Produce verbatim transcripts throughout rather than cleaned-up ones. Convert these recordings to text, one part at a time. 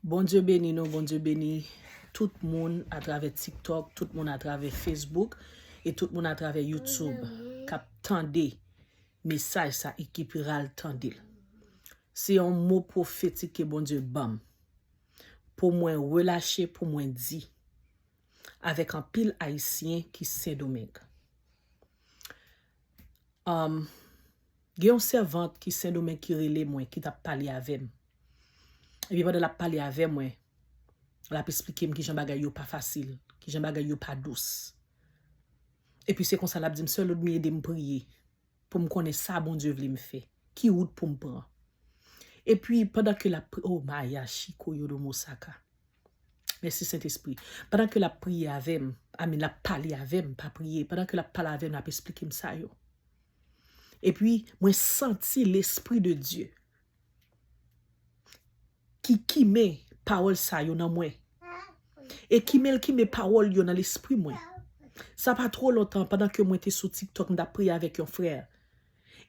Bondye beni nou, Bondye beni tout moun atravè TikTok, tout moun atravè Facebook e tout moun atravè YouTube k ap tande mesaj sa e ki pral tande l. Se yon mo pwofetik ke Bondye ban m pou mwen relache, pou mwen di avèk anpil Ayisyen ki Sendomeng. Um, gen yon sèvant ki Sendomeng ki rele mwen, ki t ap pale avè m. Epi pandan l ap pale avè mwen, l ap esplike m kijan bagay yo pa fasil, kijan bagay yo pa dous. Epi se konsa l ap di m, Sè Ludmy, ede m priye pou m konnen sa Bondye vle m fè, ki wout pou m pran. Epi pandan ke l ap pri, oh, Maya Chiko Yodo Mosaka. Mèsi Sentespri. Pandan ke l ap priye avè m, amen, l ap pale avè m, pa priye. Pandan ke l ap pale avè m, l ap esplike m sa yo. Epi, mwen santi Lespri de Dye ki kimen pawòl sa yo nan mwen. E kimen l kimen pawòl yo nan lespri mwen. Sa pa twò lontan, pandan ke mwen te sou TikTok, m t ap priye avèk yon frè.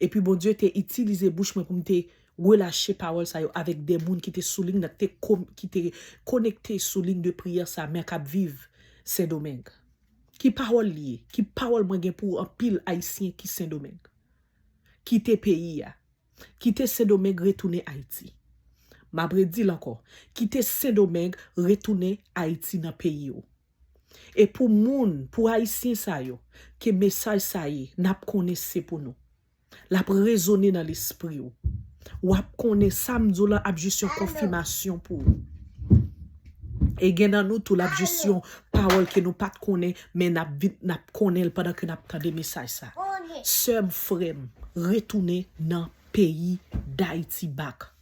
Epi Bondye te itilize bouch mwen pou m te relache pawòl sa yo avèk de moun ki te sou liy nan, te kom-, ki te konekte sou liy de priyè sa, men k ap viv Sendomeng. Ki pawòl li ye? Ki pawòl mwen gen pou anpil Ayisyen ki Sendomeng? Kite peyi a. Kite Sendomeng, retounen Ayiti. M ap redi l ankò. Kite Sendomeng, retounen Ayiti nan peyi w. E pou moun, pou Ayisyen sa yo, ke mesaj sa ye, n ap konnen se pou nou. L ap rezone nan lespri w. W ap konnen sa m di w lan ap jis yon konfimasyon pou ou. E gen nan nou tou, l ap jis yon pawòl ke nou pa t konnen, men n ap vin, n ap konnen l pandan ke n ap tande mesaj sa. Sè m, frè m, retounen nan peyi Dayiti back.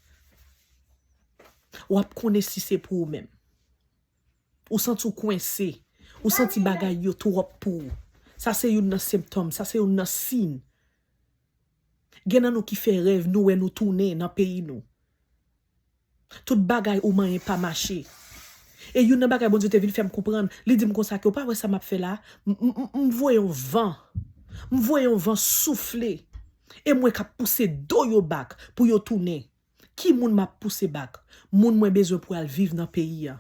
W ap konnen si se pou ou menm. Ou santi w kwense. Ou santi bagay yo twòp pou ou. Sa se youn nan sentòm, sa se youn nan siy. Gen nan nou ki fè rèv, nou wè nou tounen nan peyi nou. Tout bagay ou manyen pa mache. E youn nan bagay Bondye te vin fè m konprann, li di m konsa ke, ou pa wè sa m ap fè la? M, m, m, m voye yon van. M voye yon van soufle. E mwen k ap pouse do yo back pou yo tounen. Ki moun m ap pouse back? Moun mwen bezwen pou al viv nan peyi a.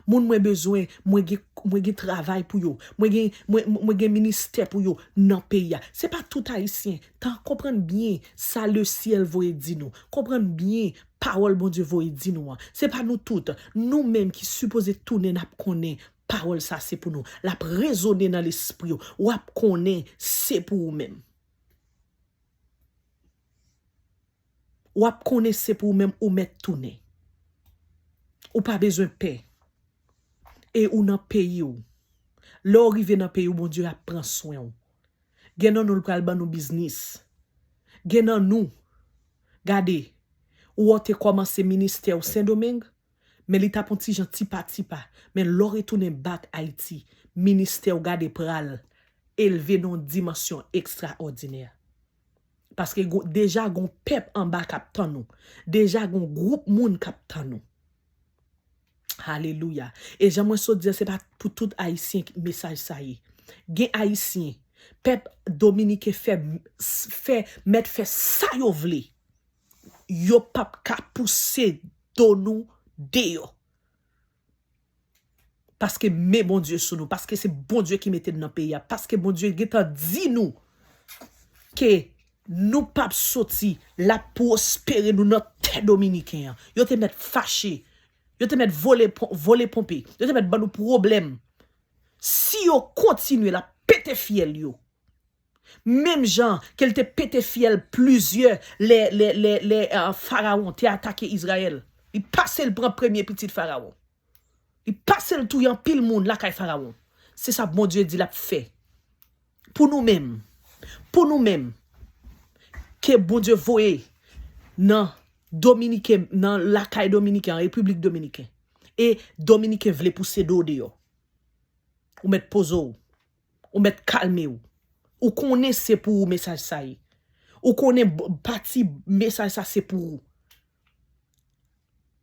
Moun mwen bezwen, mwen gen, mwen gen travay pou yo. Mwen gen, mwen, mwen gen ministè pou yo nan peyi a. Se pa tout Ayisyen. Tan konprann byen sa lesyèl voye di nou. Konprann byen pawòl Bondye voye di nou an. Se pa nou tout. Nou menm ki sipoze tounen n ap konnen pawòl sa se pou nou. L ap rezone nan lespri w. W ap konnen se pou ou menm. W ap konnen se pou ou menm ou mèt tounen. Ou pa bezwen pè. E ou nan peyi w. Lè w rive nan peyi w, Bondye ap pran swen w. Gen nan nou l pral ban nou biznis. Gen nan nou, gade, ou wè w te kòmanse ministè w Sendomeng, men li t ap yon ti jan tipa tipa. Men lè w retounen back Ayiti, ministè w gade pral elve nan yon dimansyon ekstraòdinè. Paske gon, deja gon pèp anba k ap tann ou. Deja gon gwoup moun k ap tann ou. Alelouya. E jan mwen sot di a, se pa pou tout Ayisyen ki mesaj sa ye. Gen Ayisyen, pèp dominiken fè, fè, mèt fè sa yo vle. Yo p ap ka pouse do nou deyò. Paske men Bondye sou nou, paske se Bondye ki mete n nan peyi a, paske Bondye gentan di nou ke nou p ap soti, l ap pwospere nou nan tè dominiken an. Yo te mèt fache, yo te mèt vole pon-, vole ponpe, yo te mèt ban nou pwoblèm. Si yo kontinye, l ap pete fyèl yo. Menm jan ke l te pete fyèl plizyè lè, lè, lè, lè, ah, Farawon te atake Izrayèl. Li pase l pran premye pitit Farawon. Li pase l touye anpil moun lakay Farawon. Se sa Bondye di l ap fè. Pou nou menm. Pou nou menm. Ke Bondye voye nan Dominiken, nan lakay Dominiken an, Repiblik Dominiken. E Dominiken vle pouse do w deyò. Ou mèt poze w. Ou mèt kalme w. Ou konnen se pou ou mesaj sa ye. Ou konnen b-, pati mesaj sa se pou ou.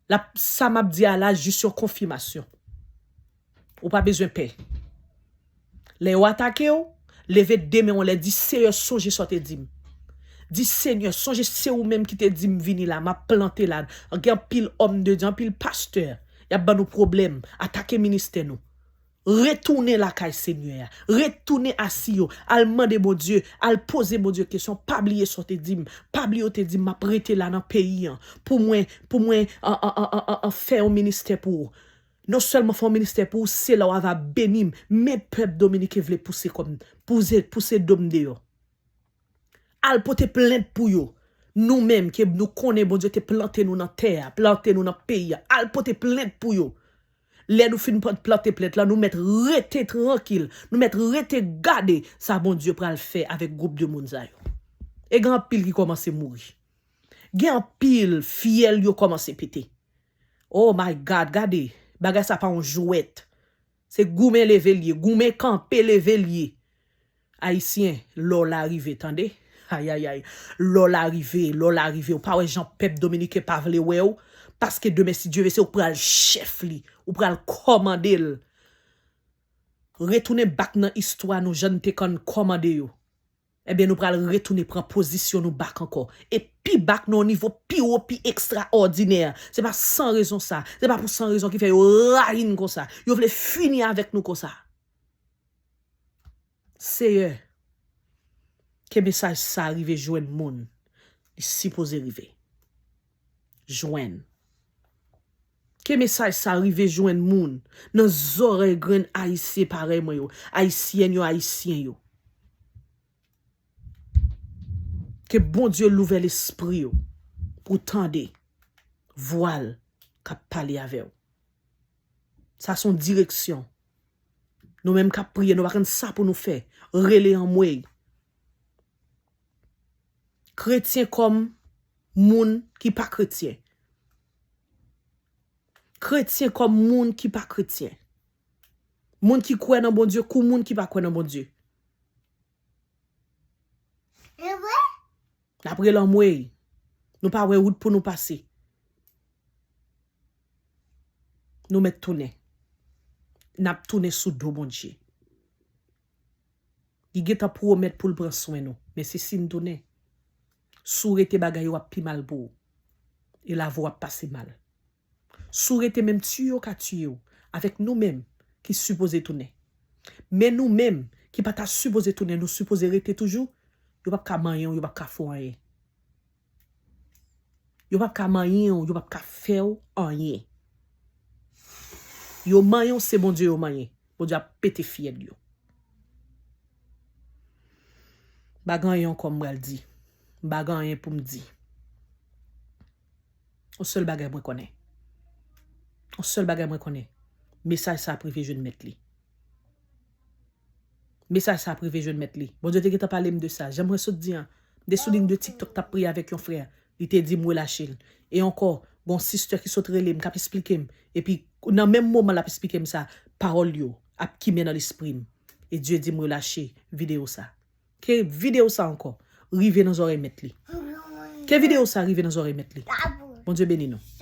L ap, sa m ap di a la, jis yon konfimasyon. Ou pa bezwen pè. Lè yo atake w, leve de men w anlè, di, Seyè, sonje sa w te di m. Di, Senyè, sonje se ou menm ki te di m vini la, m ap plante la. Gen anpil òm de Dye, anpil pastè, y ap ban nou pwoblèm, atake ministè nou. Retounen lakay Senyè a. Retounen asi yo. Al mande Bondye. Al poze Bondye kesyon. Pa bliye sa w te di m. Pa bliye w te di m, m ap rete la nan peyi an. Pou mwen, pou mwen, an, an, an, an, an, an, fè yon ministè pou ou. Non sèlman fè yon ministè pou ou, se la w ava beni m. Men pèp dominiken vle pouse kòm, pouse, pouse do m deyò. Al pote plent pou yo. Nou menm, ke nou konnen Bondye te plante nou nan tè a, plante nou nan peyi a. Al pote plent pou yo. Lè nou fin pl-, plante plent la, nou mèt rete trankil. Nou mèt rete gade sa Bondye pral fè avèk gwoup de moun sa yo. E gen anpil ki kòmanse mouri. Gen anpil fyèl yo kòmanse pete. Oh my God, gade. Bagay sa pa yon jwèt. Se goumen leve l ye, goumen kanpe leve l ye. Ayisyen, lè w la rive, tande. Ayayay. Lè w la rive, lè w la rive. Ou pa wè jan pèp dominiken pa vle wè w? Paske demen, si Dye ve, se ou k pral chèf li. Ou pral kòmande l. Retounen bak nan istwa nou, jan n te konn kòmande yo. Ebyen, nou pral retounen pran pozisyon nou bak ankò. E pi bak, nan yon nivo pi wo, pi ekstraòdinè. Se pa san rezon sa. Se pa pou san rezon ki fè yo rayi n konsa. Yo vle fini avèk nou konsa. Seyè, ke mesaj sa rive jwenn moun li sipoze rive jwenn. Ke mesaj sa rive jwenn moun nan zòrèy grenn Ayisyen parèy mwen yo, Ayisyèn yo, Ayisyen yo. Ke Bondye louvè lespri yo pou tande vwa l k ap pale avè w. Sa se yon direksyon. Nou menm k ap priye, nou pa konn sa pou nou fè. Rele anmwey. Kretyen kòm moun ki pa kretyen. Kretyen kòm moun ki pa kretyen. Moun ki kwè nan Bondye kou moun ki pa kwè nan Bondye. N ap rele anmwey. Nou pa wè wout pou nou pase. Nou mèt tounen. N ap tounen sou do Bondye. Li gentan pwomèt pou l pran swen nou. Men se si n tounen. Si w rete, bagay yo ap pi mal pou ou. E lavi w ap pase mal. Si w rete, menm tiye yo ka tiye w. Avèk nou menm ki sipoze tounen. Men nou menm ki pa ta sipoze tounen, nou sipoze rete toujou. Yo p ap ka manyen w, yo p ap ka fè w anyen. Yo p ap ka manyen w, yo p ap ka fè w anyen. Yo manyen w, se Bondye yo manyen. Bondye ap pete fyèl yo. M pa gen anyen ankò m pral di. M pa gen anyen pou m di. Yon sèl bagay mwen konnen. Yon sèl bagay mwen konnen. Mesaj sa ap rive jwenn mèt li. Mesaj sa ap rive jwenn mèt li. Bondye te gentan pale m de sa. Jan mwen sot di an, m te sou liy de TikTok t ap priye avèk yon frè. Li te di m relache l. E ankò, gon sistè ki sot rele m, k ap esplike m. Epi, nan menm moman l ap esplike m sa, pawòl yo ap kimen nan lespri m. E Dye di m relache videyo sa. Ke videyo sa ankò rive nan zòrèy mèt li. Ke videyo sa rive nan zòrèy mèt li. Bondye beni nou.